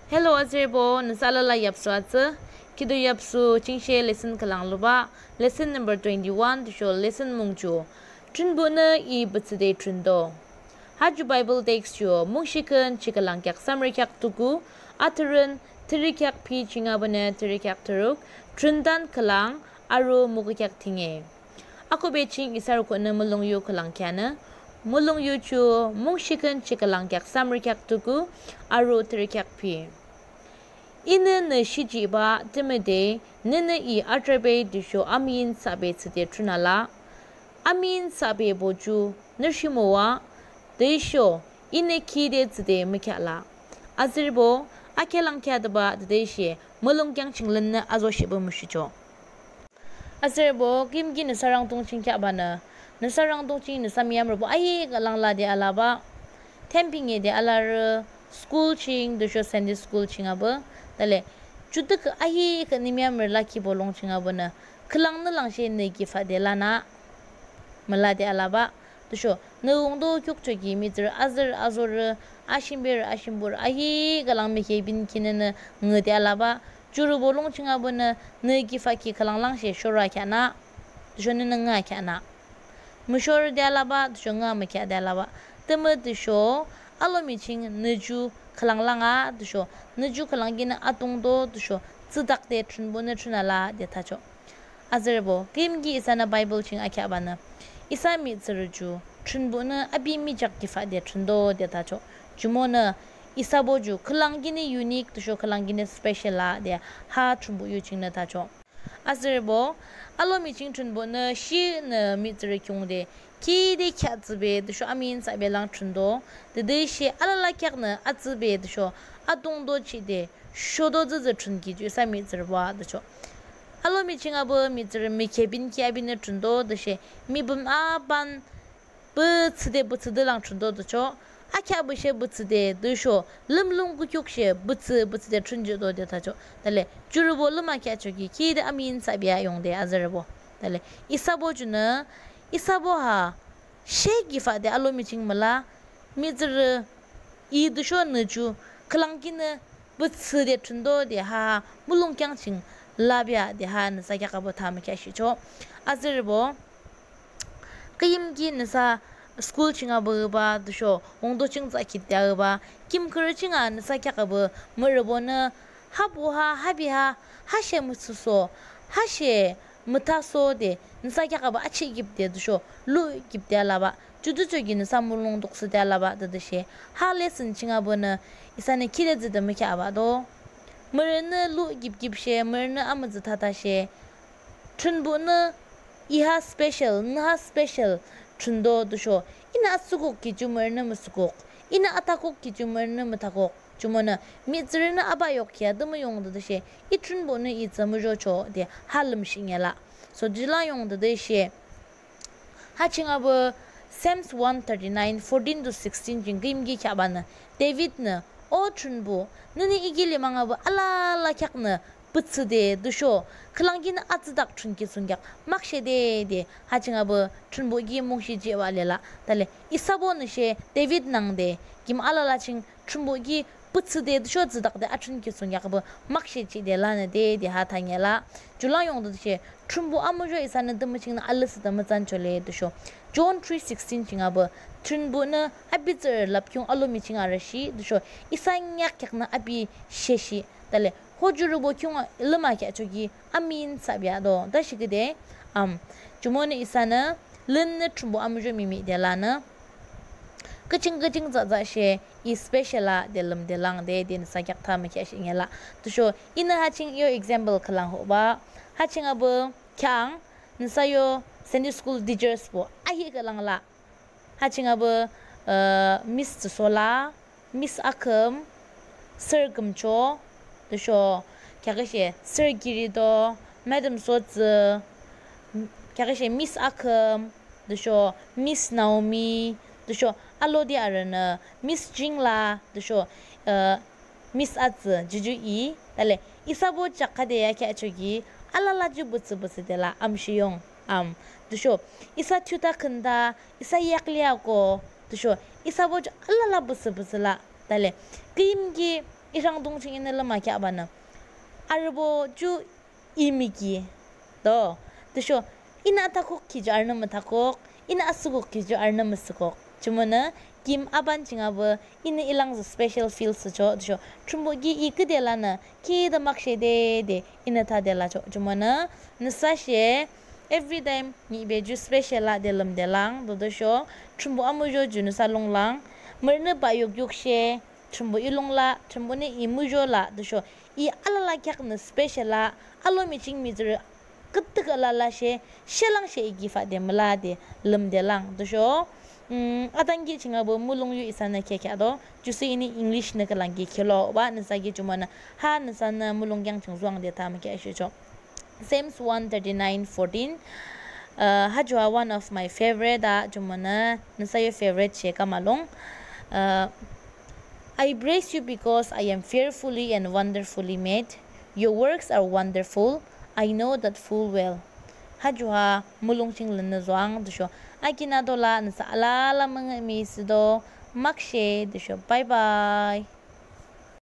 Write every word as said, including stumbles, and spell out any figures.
Hello azürübo, nüsa alala yapsu atsü. Khihni yapsu ching she lesson khülang lubah. Lesson number twenty-one, tüsho lesson mung ju, Thrünpuhnü I Bütsüde Thründo. Ha ju Bible text ju Mungshikhün chikülang kheak samrü kheak tuku, atüren thürü kheak phi ching abannü thürü kheak thuruk, thrüntan khülang, aro mukhu kheak thüne. Akhuhbe ching isa rukhühnü mulong yu khülang kheanü, mulong yu ju Mungshikhün chikülang kheak samrü kheak tuku, aro thürü kheak phi. Inü nü shijihbah tümüde nünü I atrebe tüsho amüyinsahbe thsüde thrün ala. Amüyinsahbebo ju nü rhimoa, tüsho inü khide thsüde mükheahla. Azürübo, akhealang kheahdeba tütüshe mulong kheang ching lünnü azoshihpü mushuchoh. Azürübo, küyimki nüsa rangdung ching kheahbanü, nüsa rangdung ching nüsa müyamrübo ahihkhüh langla de alabah. Thempinge de alarü, school ching tüsho Sunday school ching abah. Tüle judükhüh ahihkhüh nü müyamrü lakhi bolung ching abannü, khülangnü lang she nü kifade lanü müla de alabah. Tüsho nü wungdo khiukchoki mihtsürü azürü azorü, ashimberü ashimborü ahihkhüh lang mükheahbin kinünü ngüde alabah. Jurü bolung ching abannü nü kifakhi khülang lang she shorü kheahnü, tüsho nünü ngüa kheahnü, müshorü de alabah tüsho ngüa mükheah de alabah. Tümü tüsho alomi ching nü ju khülang langa tüsho nü ju khülang kinü atungdo tüsho thsüdakde Thrünpuhnü thrün ala de thachoh. Azürübo, küyimki isanü Bible ching akheahbanü, isa mihtsürü ju Thrünpuhnü api mijak kifade thründo de thachoh. Jumonü isabo ju khülang kinü unique tüsho khülang kinü special la de ha Thrünpuh yu chingnü thachoh. Azürübo, alomi ching Thrünpuhnü shinü mihtsürü khiungde khide kheahthsübe tüsho amüyinsahbe lang thründo, tütüshe alala kheaknü atsübe tüsho atungdo chide shoto tsütsü thrünkhi ju isa mihtsürübo a thachoh. Alomi ching abah mihtsürü mükheahbin ki abinü thründo tüshe mipüm aban bütsüde bütsüde lang thründo thachoh. Akheahbah she bütsüde tüsho lümlung kukhiuk she bütsü bütsüde thrünjihdo de thachoh. Tüle jurübo lümakheahchoki khide amüyinsahbe a yungde azürübo. Tüle isabo junü, isabo ha she kifade alomi ching müla, mihtsürü I tüsho nü ju khülang kinü bütsüde thründo de ha mulong kheang ching labeah de ha nüsa kheak abah tha mükheahshihchoh. Azürübo, küyimki nüsa school ching abah ba tüsho wungdo ching tsahkhit de abah, khim khürü ching a nüsa kheak abah mürübonü, ha buh ha, ha bi ha, ha she mütsüso, ha she müthaso de nüsa kheak abah achihkipde tüsho luhkipde alabah. Judüchoki nüsa mulong duksüde alabah tütüshe ha lesson ching abannü isanü khide thsüde mükheahbah do. Mürünü luhkipkip she, mürünü amütsü thatha she, Thrünpuhnü I ha special, nü ha special thründo tüsho inü atsükok ki ju mürünü mütsükok, inü athakok ki ju mürünü müthakok. Jumonü mihtsürünü abah yok ki a tümü yungde tüshe I Thrünpuhnü I tsü muzhochoh de ha lümshih ngela. So ju lang yungde tüshe ha ching abah Psalms one thirty-nine, fourteen to sixteen ching küyimki kheahbanü, Davidnü, O Thrünpuh, nünü I kilim angabah alala kheaknü bütsüde tüsho khülang kinü atsüdak thrünkhi thsungkheak makshe de de ha ching abah Thrünpuh ki mungshi jihbah le la. Tüle isabonü she David nangde khim alala ching Thrünpuh ki bütsüde tüsho atsüdakde athrünkhi thsungkheak abah makshe jihde lanü de de ha tha ngela. Ju lang yungde tüshe Thrünpuh amuzho isanü tümü chingnü alüsüde mütsanchole tüsho John three sixteen ching abah, Thrünpuhnü api tsührü lüpkiung alomi ching arüshih tüsho isa neak kheaknü api sheshih. Tüle ho jurübo khiung a lümakheahchoki amüyinsahbe a do tha shikide, am, jumonü isanü lünnü Thrünpuh amuzho mihmihde lanü küching küching tsahtsah she I special a de lümde langde de nüsa kheak tha mükheahshih ngela. Tüsho inü ha ching yo example khülang hoba, ha ching abah kheang nüsa yo Sunday school teachersbo ahihkhüh lang la. Ha ching abah, uh, Miss Tsüsola, Miss Akhüm, Sir Kümcho, tüsho kheaküshe Sir Kirido, Madam Sotsü, kheaküshe Miss Akhüm, tüsho Miss Naomi, tüsho alode arünü Miss Jingla, tüsho, uh, Miss Atsü, juju I, tüle isabo jakhade yakheahchoki alala ju bütsü bütsüde la amshiyung, am, tüsho isa thiyuta khünta, isa yakli ako, tüsho isabo ju alala bütsü bütsü la, tüle küyimki I rhangdung ching inü lümakheahbanü, arübo ju I miki to. Tüsho inü athakuk ki ju arünü müthakuk, inü asukuk ki ju arünü müsukuk. Jumonü kim aban ching abo inü I lang zü special feel thsüchoh. Tüsho Thrünpuh ki I küde lanü ki de makshe de de inü thade lachoh. Jumonü nüsashe every time nihbe ju special lah de lümde lang. Tütüsho Thrünpuh amuzho ju nüsa lung lang. Mürünü bah yok yokshe Thrünpuh I lung lah, Thrünpuhnü I muzho lah, tüsho I alala kheaknü special lah, alomi ching mihtsürü küdükhüh alalashe, shelang she I kifade müla de lümde lang. Tüsho, mm, atanki ching abo mulong yu isanü kheakheahdo. Jusü inü English nü khülang ki khülo bah nüsa ki jumonü ha nüsanü mulong kheak ching zoang de tha mükheahshihchoh. Psalms one thirty-nine fourteen. Uh, ha ju a one of my favorite ah, jumonü nüsa yo favorite she kamalung. Uh, I praise you because I am fearfully and wonderfully made. Your works are wonderful. I know that full well. Ha ju a mulong ching lünü zoang tüsho akin adola nüsa alala müngühmühi thsüdo. Makshe tüsho bye bye.